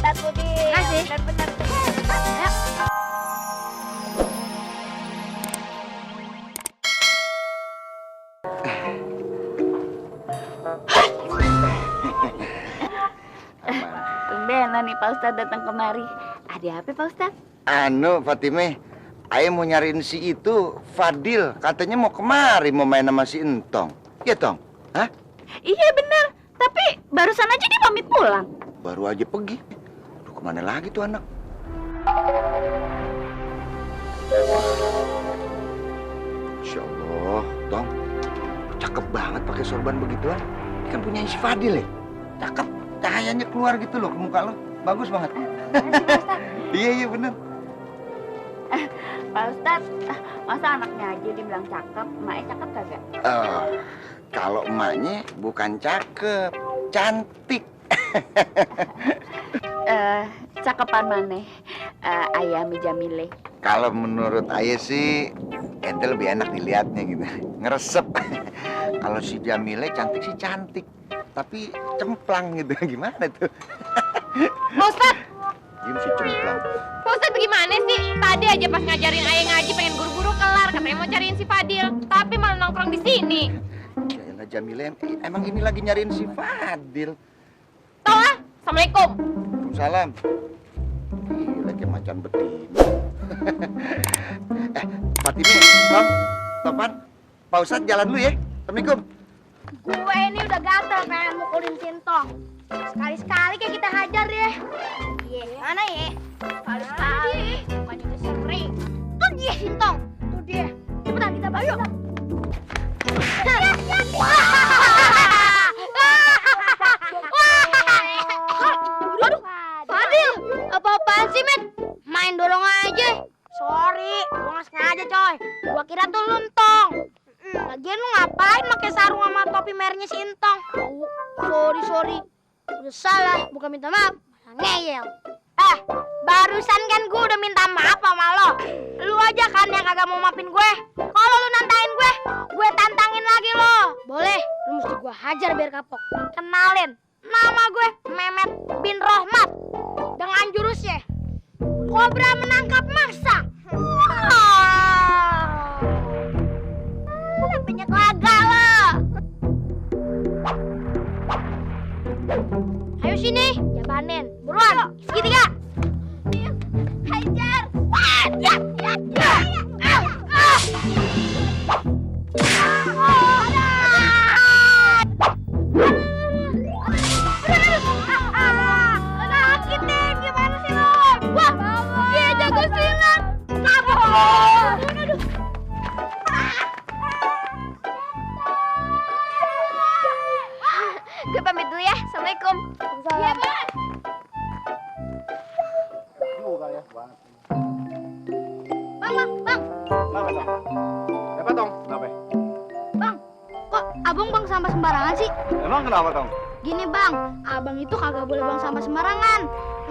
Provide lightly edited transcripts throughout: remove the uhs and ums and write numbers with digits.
Ustad Budi. Makasih. Bener-bener. Ayo. Tumbenan nih Pak Ustad datang kemari. Ada apa Pak Ustad? Anu, Fatime, ayah mau nyariin si itu, Fadil. Katanya mau kemari, mau main sama si Entong. Iya, Tong? Hah? Iya bener. Tapi barusan aja dia pamit pulang. Baru aja pergi. Aduh, kemana lagi tuh anak? Insya Allah, Tong. Cakep banget pakai sorban begituan. Ini kan punya si Fadil ya? Cakep. Cahayanya keluar gitu loh ke muka lo. Bagus banget. Iya, iya bener. Pak Ustad, masa anaknya aja dibilang cakep, emaknya cakep kagak? Kalau emaknya bukan cakep, cantik. Cakepan mana? Ayah Jamile. Kalau menurut ayah sih, ente lebih enak dilihatnya gitu, ngeresep. Kalau si Jamile cantik sih cantik, tapi cemplang gitu, gimana tuh? Pak Ustad, Diem si cemplang. Pak Ustad gimana sih? Tadi aja pas ngajarin ayah ngaji pengen buru-buru kelar, katanya mau cariin si Fadil, tapi malah nongkrong di sini. Yaelah Jamile, emang ini lagi nyariin si Fadil. Tau lah, Assalamualaikum. Waalaikumsalam. Gila kayak macan betina. Fatime, Tom, Topan, Pak Ustadz jalan dulu ya. Assalamualaikum. Gue ini udah gatel pengen mukulin Sintong. Sekali-sekali kayak kita hajar ya. Iya, mana ya? Sekali-sekali. Bukannya udah sering. Tuh dia Sintong. Tuh dia. Cepetan kita bantu. Aduh, Fadil, apa-apaan sih, Met? Main dorong aja. Sorry, gua nggak sengaja coy. Gua kira tuh lu Entong. Lagian lu ngapain pakai sarung sama topi merahnya si Entong? Sorry. Udah salah, bukan minta maaf. Ngeyel. Barusan kan gua udah minta maaf sama lo. Lu aja kan yang kagak mau maafin gue. Kalau lu nantangin gue tantangin lagi lo. Boleh, lu mesti gua hajar biar kapok. Kenalin, nama gue Mehmet bin Rohmat. Dengan jurusnya Kobra menangkap mangsa. Banyak laga lo. Ayo sini, Jabanin, buruan, segitiga. Hajar. Sakit deh, gimana sih lo? Wah, dia jago silat. gue pamit dulu ya. Assalamualaikum. Iya, Bang. Bang. Kenapa, Tong? Apa, Tong? Kenapa? Bang, kok abang bang sampah sembarangan sih? Emang kenapa, Tong? Gini bang, abang itu kagak boleh bang sampah sembarangan.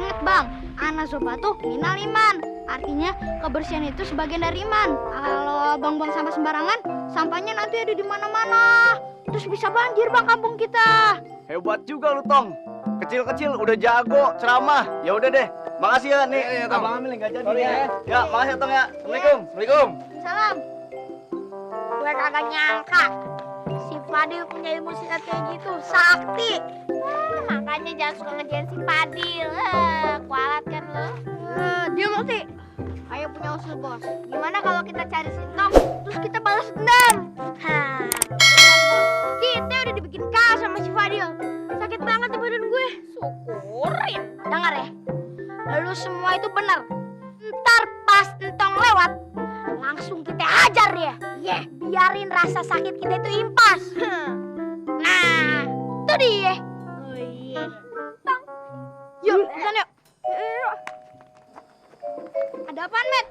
Ingat bang, ana tuh minal iman. Artinya kebersihan itu sebagian dari iman. Kalau abang bang sampah sembarangan, sampahnya nanti ada di mana-mana. Terus bisa banjir bang kampung kita. Hebat juga lu, Tong. Kecil-kecil udah jago ceramah. Ya udah deh. Makasih ya nih. Iya, Tong. Abang ambil enggak jadi ya. Ya, makasih ya, Tong ya. Assalamualaikum. Salam. Gue kagak nyangka si Fadil punya ilmu silat kayak gitu, sakti. Makanya jangan suka ngejain si Fadil. Kualat kan lo. Dia mati. Ayo punya usul bos. Gimana kalau kita cari Sintong, terus kita balas dendam? Kita udah dibikin kalah sama si Fadil. Sakit banget di badan gue. Syukurin. Dengar ya, lu semua itu benar. Ntar pas Entong lewat, langsung kita hajar ya. Biarin rasa sakit kita itu impas. Nah, itu dia. Oh iya. Tong. Yuk, kesana yuk. Ada apaan, Met?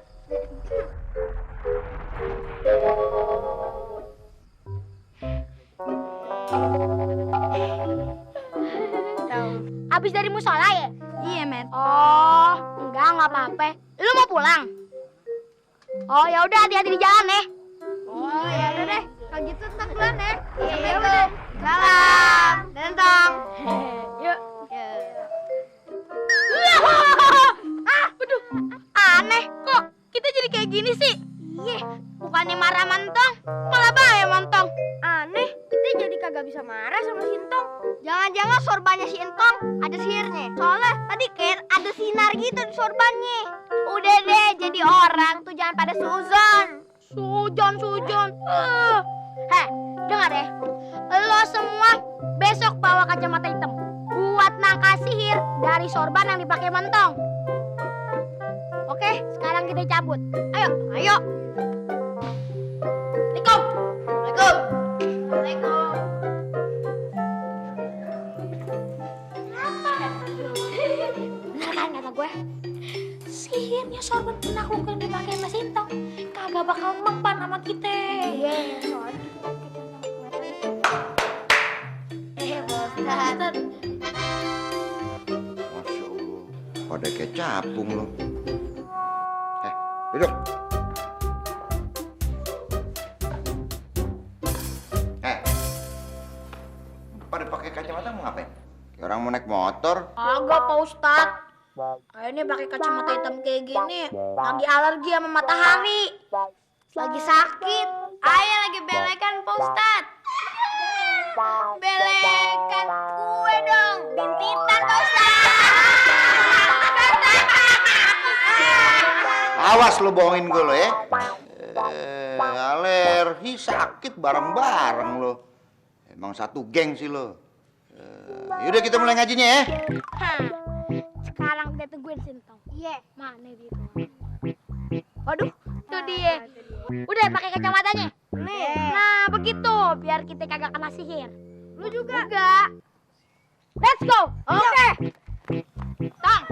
Habis dari musola ya? Iya, Met. Oh, enggak apa-apa. Lu mau pulang? Oh, ya udah hati-hati di jalan ya. Oh, ya udah deh. Kalau gitu ntar duluan ya. Assalamualaikum. Salam. Dentong. Yuk. Wah! gini sih? Iya, bukannya marah Mantong, malah bahaya Mantong. Aneh, kita jadi kagak bisa marah sama si Entong. Jangan-jangan sorbannya si Entong ada sihirnya. Soalnya tadi kayak ada sinar gitu di sorbannya. Udah deh, jadi orang tuh jangan pada suzon. Sujon. Heh, dengar ya. Lo semua besok bawa kacamata hitam buat nangka sihir dari sorban yang dipakai Mantong. Oke, sekarang kita cabut. Ayo. Assalamualaikum. Bener kan kata gue? Sihirnya sorban penakluk yang dipakai Mas Intong kagak bakal mempan sama kita. Iya, soalnya Ustaz. Masya Allah, pada kayak capung lo. Duduk. Pada pakai kacamata mau ngapain? Kayak orang mau naik motor. Agak Pak Ustad. Ini pakai kacamata hitam kayak gini lagi alergi sama matahari. Lagi sakit. Ayah lagi belekan Pak Ustad. Belekan kue dong. Bintitan Pak Ustad. Awas lo bohongin gue lo ya. Alergi sakit bareng-bareng lo. Emang satu geng sih lo. Yaudah kita mulai ngajinya ya. Sekarang kita tungguin Sintong. Iya, mana gitu. Waduh, tuh dia. Udah pakai kacamatanya. Nah, begitu biar kita kagak kena sihir. Lu juga. Let's go. Oke. Tong.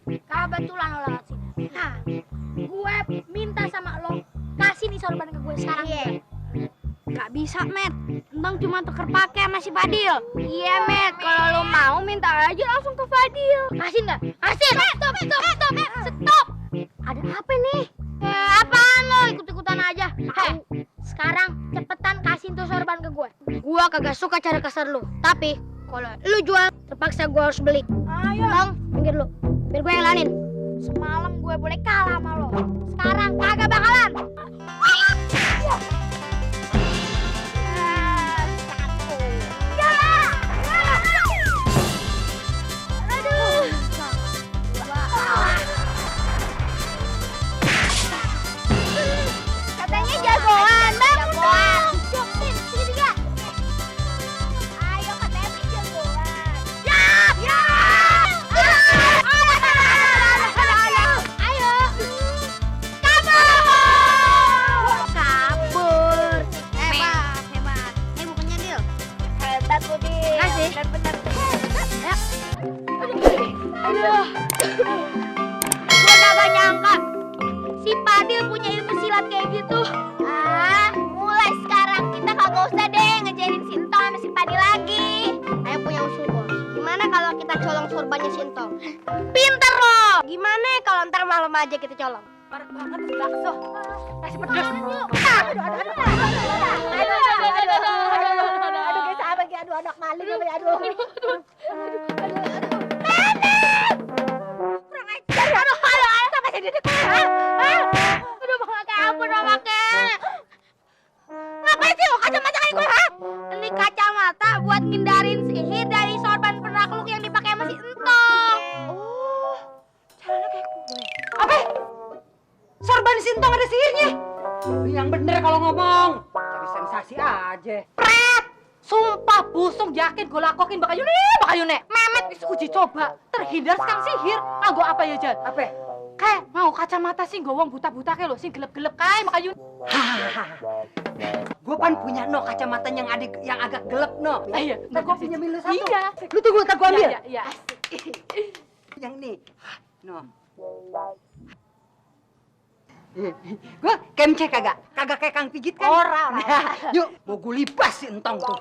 Kebetulan lo lewat sini. Nah, gue minta sama lo kasih nih sorban ke gue sekarang. Iya. Gak bisa, Met. Entong cuma tuker pakai sama si Fadil. Iya, Met. Kalau lo mau minta aja langsung ke Fadil. Kasih nggak? Kasih. Stop. Ada apa nih? Apaan lo? Ikut-ikutan aja. Sekarang cepetan kasih tuh sorban ke gue. Gue kagak suka cara kasar lo. Tapi kalau lo jual, terpaksa gue harus beli. Ayo. Tong, pinggir lo. Biar gue yang lanin. Semalam gue boleh kalah sama lo. Sekarang kagak bakalan. Katanya jagoan, Bang. Sini juga. Ayo katanya jagoan. Ya. Ayo. Kabur. Hebat. Bukannya Dil. Hebat lu, Dil. Makasih. Bener. Ya. Aduh. Gua kagak nyangka si Fadil punya ilmu silat kayak gitu. Mulai sekarang kita kagak usah deh ngejarin si Entong sama si Fadil lagi. Ayo punya usul, Bos. Gimana kalau kita colong sorbannya si Entong? Pinter lo. Gimana kalau ntar malam aja kita colong? Parah banget tuh bakso. Kasih pedes. Aduh, guys, apa lagi? Aduh, anak maling apa ya? Aduh. Kurang ajar. Aduh, sampai sini deh. Aduh, bang, kabur dong, Kakek. Ngapain sih lo kacamata kayak gue, ha? Ini kacamata buat ngindarin sihir dari sorban penakluk yang dipakai sama si Entong. Oh, caranya kayak gue. Apa? Sorban si Entong ada sihirnya? Yang bener kalau ngomong, cari sensasi aja. Pret! Sumpah busung yakin gue lakokin bakayune. Memet wis uji coba, terhindar sekang sihir. Anggo apa ya Jan? Apa? Kayak mau kacamata sih gue wong buta-buta kayak lo sing gelap-gelap kayak makayune. Gue pan punya no kacamata yang agak gelap no. Iya. Ntar gue punya milu satu. Iya. Lu tunggu, ntar gue ambil. Iya. Yang nih, no. Gue kemce kagak kayak Kang Pijit kan? Orang. Yuk, mau gue lipas si Entong tuh.